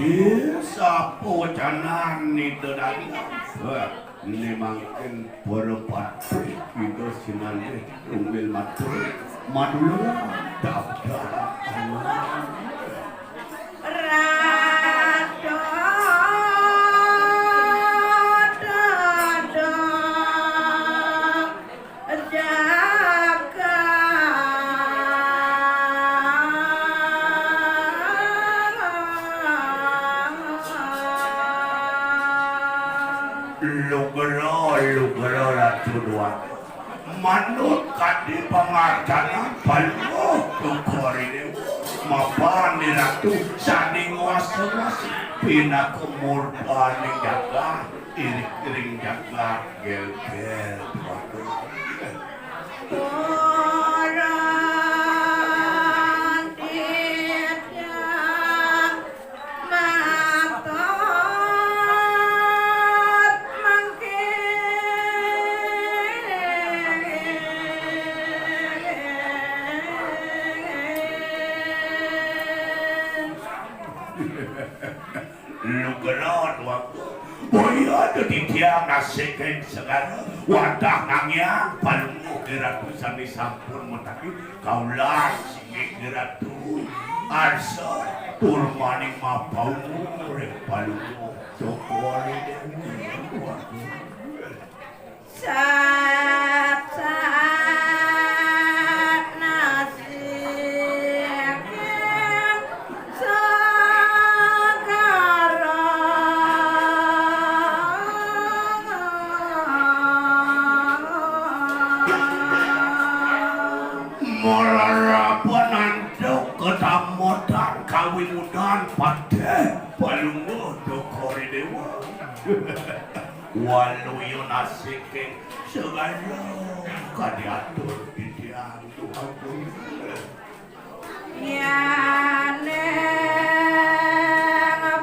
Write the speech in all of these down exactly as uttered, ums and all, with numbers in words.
Ih, sapa wecanan Ida Dagang? Wah, né mangkin para patih Ida sinalih tunggil matur. Madula daftar. Ratu Dagang. Jagat. Lugra, lugra, Ratu Déwa. Manut kadi pangarcanan Palungguh Cokor I Déwa, mapan Ratu sané nguasa-nguasa pinaka murdaning jagat, iring-iring jagat. Gel-gel, waduh. Orang tidak matot mangkin. Lugra, Déwagung. Boya titiang nasikin segara, wantah nangiang Palungguh Ratu sané sampun matadi, kaulan singgih Ratu. Arsa tur maning mapaumur ring Palungguh Cokor I Déwa. Sat-sat nasikin segara. Malarapan antuk katamotan kawimudan patih Palungguh Cokor I Déwa. Waluya nasiking segara kadi atur titiang, Déwagung. Nyaning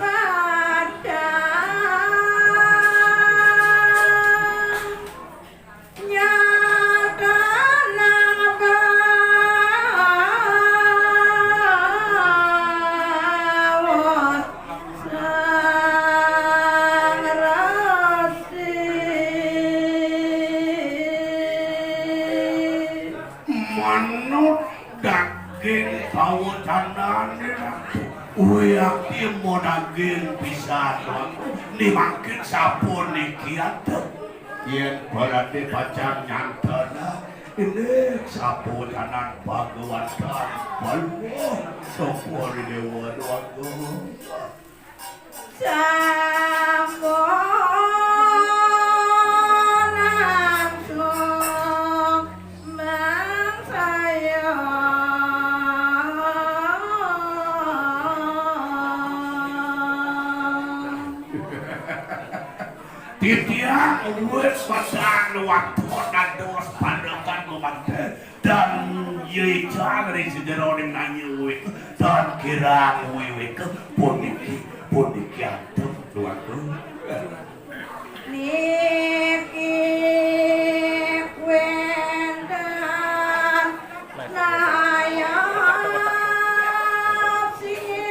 padang nyata nang bawah Sang Resi. Manut daging kawecanan, wiakti madaging pisan, Déwagung. Né mangkin sapuniki atur. Yén berarti pacang nyantenang, inggih sapunanan Bhagawantan Palungguh Cokor I Déwa, Déwagung. Sampun langsung mangsaya. Titiang wit petang waton dados parekan gumanten, tan yéjang ring sajeroning nanya wiwit, tan kirang wiwit puniki, puniki atur, Déwagung. Niki wénten naya sing.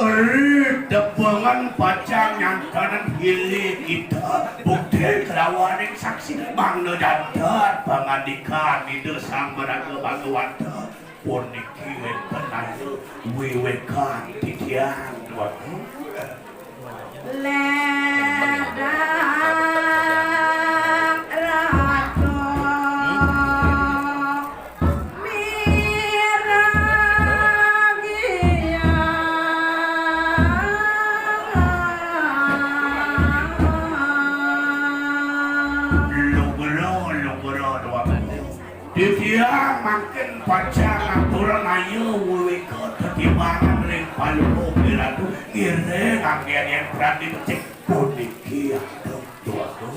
Ri tepengan pacang nyantenang bilih kita bukti kelawaning saksi mangda janten pangandikan Ida Sang Maraga Bhagawanta. Puniki wénten naya wiwit titiang, Déwagung. Lédang Ratu miragiang. Lugra, lugra, Déwagung. Titiang mangkin pacang ngaturang naya wiwit tetimbangan ring Palungguh Ratu, ngiring anggén yén pradi becik puniki atur, Déwagung.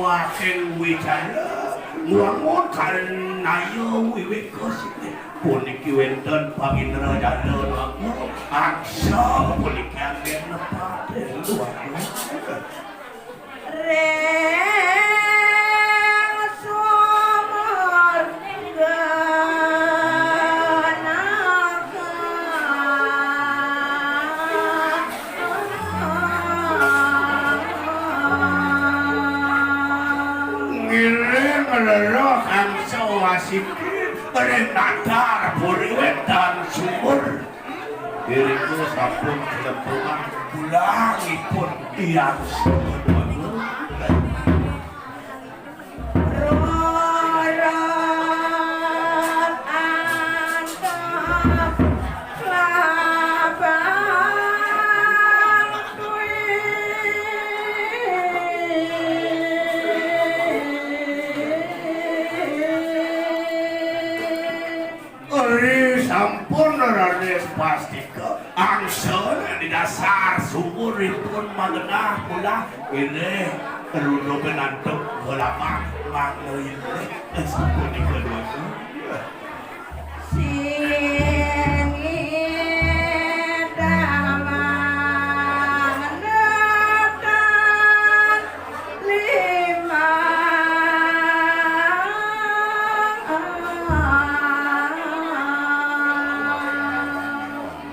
Waking wijaya, ngwangun karnaya wiwit kasih. Puniki wénten pamindra jala naga, angsa puniki anggén nepatih. Ring sumur Ganaga. Ngiring rereh angsa wasiki ring natar puri wénten sumur. Irika sampun kalempungan bulangipun Hyang Sumur. Rorot antep labang duit. Ri sampun raris pastika angsa di dasar sumuripun magenah pulang. Inggih, rudupin antuk golapan mangda inggih. Sapunika duaning. Sing idamang netan limang.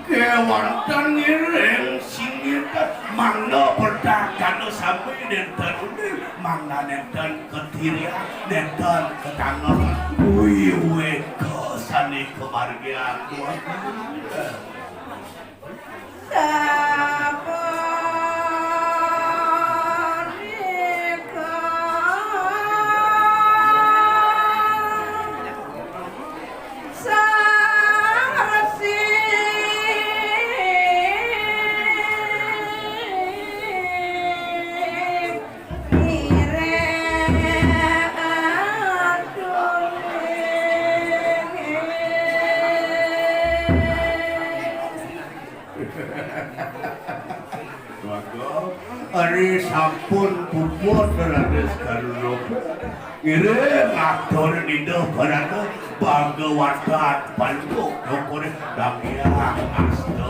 Kéwanten ngiring singit mangda pertakana sami nénten uning, mangda nénten ketirian, nénten ketangan, wiwéka sané kamargiang. Sapunika Sang Resi ngiring atur. Mangga, ari sampun puput raris karurup. Iring atur Ida Barana Bhagawatan Palungguh Dukun Damyang Asta.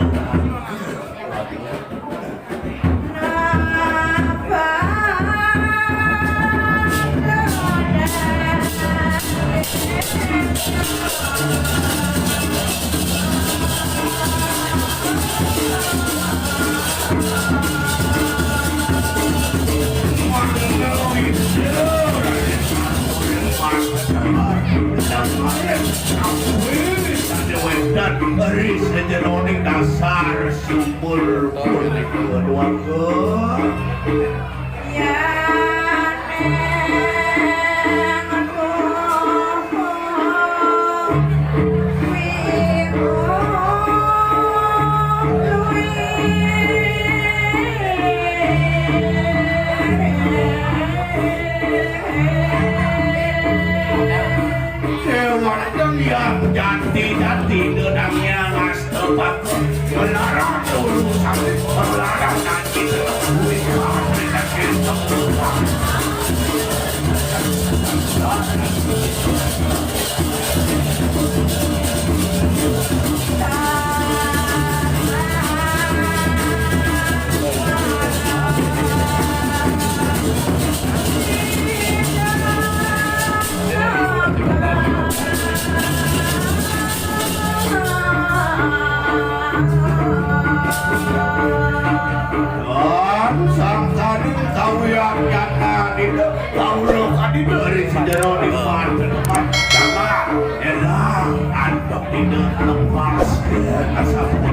Ri sajeroning dasar sumur punika, Déwa Agung. Kéwanten Hyang Jati-jati, Ida Damyang Asta. Tepang melarang dulu sampai melarang nanti. Lan sangkaning kawiakyanan Ida, kawula kadida ring sajeroning marga tempat damar. Elah, antuk Ida lepas, yen asap.